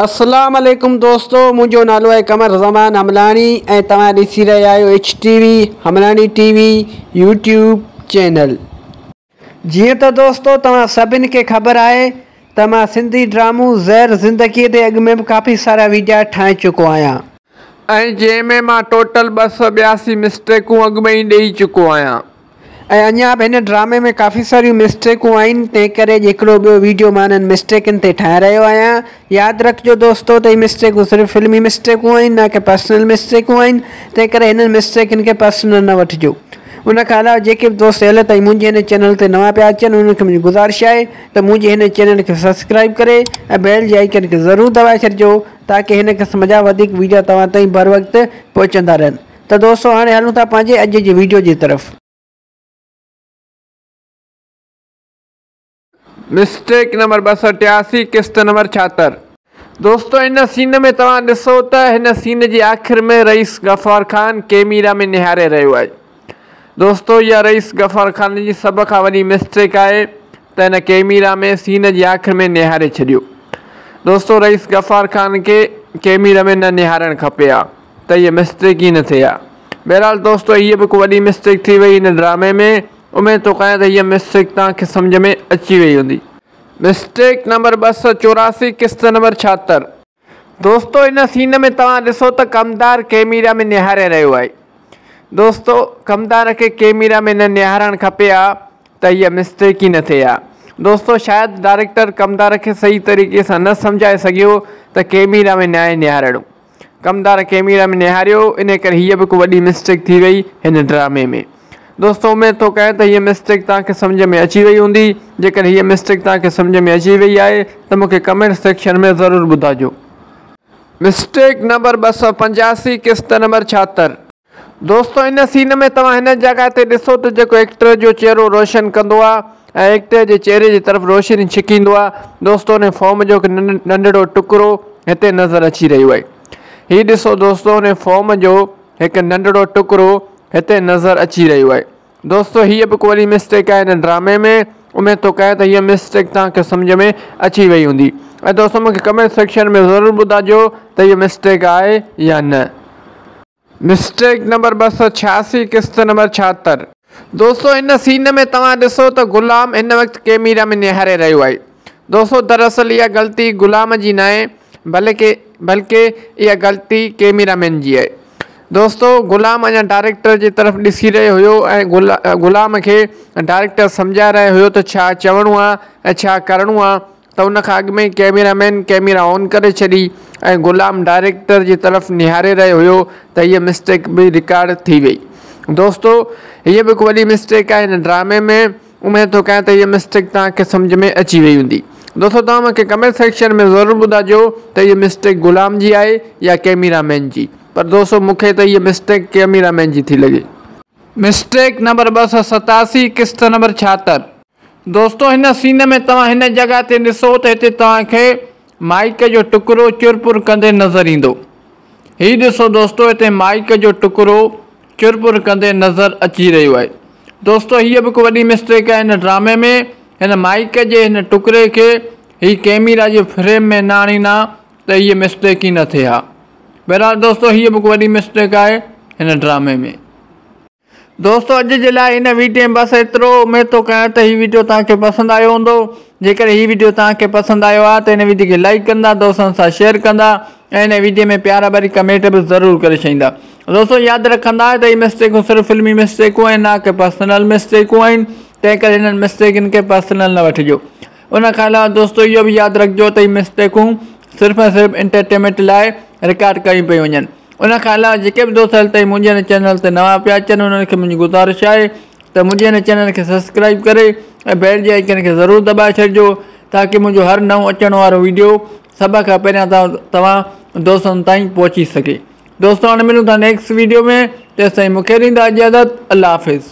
اسلام عليڪم دوستو منهنجو نالو آهي قمر زمان حملاڻي ۽ توهان ڏسي رهيا آهيو H T V Hamlani T V YouTube channel. جيئن ته دوستو توهان سڀن کي خبر آهي ته مان سنڌي ڊرامو زهر زندگي تي اڳ ۾ به ڪافي سارا ويڊيا ٺاهي چڪو آهيان. ۽ جنهن ۾ مان ٽوٽل 282 مسٽيڪون اڳ ۾ ئي ڏئي چڪو آهيان. ۽ اڃا به هن ڊرامي ۾ ڪافي ساريون مسٽيڪون آهن تنهن ڪري اڄ هڪڙو ٻيو ويڊيو مان انهن مسٽيڪن تي ٺاهي رهيو آهيان. ياد رکجو دوستو ته هي مسٽيڪون صرف فلمي مسٽيڪون آهن نه ڪي پرسنل مسٽيڪون آهن تنهن ڪري هنن مسٽيڪن کي پرسنل نه وٺجو. ان کان علاوه جيڪي به دوست هيل تائين منهنجي هن چينل تي نوان پيا اچن انهن کي منهنجي گذارش آهي ته منهنجي هن چينل کي سبسڪرائيب ڪري ۽ بيل جي آئيڪن کي ضرور دٻائي ڇڏجو تاڪه هن قسم جا وڌيڪ ويڊيو توهان تائين بروقت پهچندا رهن. ته دوستو هاڻي هلون ٿا پنهنجي اڄ جي ويڊيو جي طرف. مسٽيڪ نمبر 283 قسط نمبر 76. دوستو هن سين ۾ توهان ڏسو ته هن سين جي آخر ۾ رئيس غفار خان ڪيميرا ۾ نهاري رهيو آهي. دوستو اها رئيس غفار خان جي سڀ کان وڏي مسٽيڪ آهي ته هن ڪيميرا ۾ سين جي آخر ۾ نهاري ڇڏيو. دوستو رئيس غفار خان کي ڪيميرا ۾ نه نهارڻ کپي ها. ته هيء مسٽيڪ ئي نه ٿئي ها. بهرحال دوستو هيء به هڪ وڏي مسٽيڪ ٿي وئي هن ڊرامي ۾. اميد ٿو ڪيان ته هيء مسٽيڪ توهان کي سمجهه ۾ اچي وئي هوندي. مسٽيڪ نمبر 284 قسط نمبر 76. دوستو هن سين ۾ توهان ڏسو ته ڪمدار ڪيميرا ۾ نهاري رهيو آهي. دوستو ڪمدار کي ڪيميرا ۾ نه نهارڻ کپي ها ته هيء مسٽيڪ ئي نه ٿئي ها. دوستو شايد ڊائريڪٽر ڪمدار کي صحيح طريقي سان نه سمجهائي سگهيو ته ڪيميرا ۾ ناهي نهارڻو. ڪمدار ڪيميرا ۾ نهاريو انهي ڪري هيء به هڪ وڏي مسٽيڪ ٿي وئي هن ڊرامي ۾. دوستو اميد ٿو ڪيان ته هيء مسٽيڪ توهان کي سمجهه ۾ اچي وئي هوندي. جيڪڏهن هيء مسٽيڪ توهان کي سمجهه ۾ اچي وئي آهي ته مون کي ڪمينٽ سيڪشن ۾ ضرور ٻڌائجو. مسٽيڪ نمبر 285 قسط نمبر 76. دوستو هن سين ۾ توهان هن جڳهه تي ڏسو ته جيڪو ايڪٽر جو چهرو روشن ڪندو آ ۽ ايڪٽر جي چهري جي طرف روشني ڇڪيندو آ دوستو ان فوم جو هڪ ننڍڙو ٽڪرو هتي نظر اچي رهيو آهي هي ڏسو دوستو ان فوم جو هڪ ننڍڙو ٽڪرو هتي نظر اچي رهيو آهي دوستو هيء به هڪ وڏي مسٽيڪ آهي هن ڊرامي ۾ اميد ٿو ڪيان ته هيء مسٽيڪ توهان کي سمجهه ۾ اچي وئي هوندي ۽ دوستو مون کي ڪمينٽ سيڪشن ۾ ضرور ٻڌائجو ته هيء مسٽيڪ آهي يا نه. مسٽيڪ نمبر 286 قسط نمبر 76. دوستو هن سين ۾ توهان ڏسو ته غلام هن وقت ڪيميرا ۾ نهاري رهيو آهي. دوستو دراصل اها غلطي غلام جي ناهي بلڪه بلڪه اها غلطي ڪيميرا مين جي آهي. دوستو غلام اڃا ڊائريڪٽر جي طرف ڏسي رهيو هيو ۽ غلام کي ڊائريڪٽر سمجهائي رهيو هيو ته ڇا چوڻو آهي ۽ ڇا ڪرڻو آهي. ته ان کان اڳ ۾ ڪئميرا مين ڪئميرا آن ڪري ڇڏي ۽ غلام ڊائريڪٽر جي طرف نهاري رهيو هيو ته هيء مسٽيڪ به رڪارڊ ٿي وئي. دوستو هيء به هڪ وڏي مسٽيڪ آهي هن ڊرامي ۾ اميد ٿو ڪيان ته هيء مسٽيڪ توهان کي سمجهه ۾ اچي وئي هوندي. دوستو توهان مون کي ڪمينٽ سيڪشن ۾ ضرور ٻڌائجو ته هيء مسٽيڪ غلام جي آهي يا ڪئميرا مين جي پر دوستو مون کي ته هيء مسٽيڪ ڪئميرا مين جي ٿي لڳي. مسٽيڪ نمبر 287 قسط نمبر 76. دوستو هن سين ۾ توهان هن جڳهه تي ڏسو ته هتي توهان کي مائيڪ جو ٽڪرو چرپر ڪندي نظر ايندو. هي ڏسو دوستو هتي مائيڪ جو ٽڪرو چرپر ڪندي نظر اچي رهيو آهي. دوستو هيء به هڪ وڏي مسٽيڪ آهي هن ڊرامي ۾ هن مائيڪ جي هن ٽڪري کي هي ڪيميرا جي فريم ۾ نه آڻين ها ته هيء مسٽيڪ ئي نه ٿئي ها. بهرحال دوستو هيء به هڪ وڏي مسٽيڪ آهي هن ڊرامي ۾. دوستو اڄ جي لاء هن ويڊيو ۾ بس ايترو. اميد ٿو ڪيان ته هي ويڊيو توهان کي پسند آيو هوندو. جيڪڏهن هي ويڊيو توهان کي پسند آيو آهي ته هن ويڊيو کي لائيڪ ڪندا، دوستن سان شيئر ڪندا ۽ هن ويڊيو ۾ پيار ڀري ڪمينٽ به ضرور ڪري ڇڏيندا. دوستو ياد رکندا ته هي مسٽيڪون صرف فلمي مسٽيڪون آهن نه ڪي پرسنل مسٽيڪون آهن، تنهن ڪري هنن مسٽيڪن کي پرسنل نه وٺجو. ان کان علاوه دوستو اهو به ياد رکجو ته هي مسٽيڪون صرف ۽ صرف انٽرٽينمينٽ لاء رڪارڊ ڪيون پيون وڃن. ان کان علاوه جيڪي به دوست هيل تائين منهنجي هن چينل تي نوان پيا اچن انهن کي منهنجي گذارش آهي ته منهنجي هن چينل کي سبسڪرائب ڪري ۽ بيل جي آئيڪن کي ضرور دٻائي ڇڏجو تاڪه منهنجو هر نئون اچڻ وارو ويڊيو سڀ کان پهريان توهان دوستن تائين پهچي سگهي. دوستو هاڻي ملون ٿا نيڪسٽ ويڊيو ۾ تيستائين مونکي ڏيندا اجازت الله حافظ.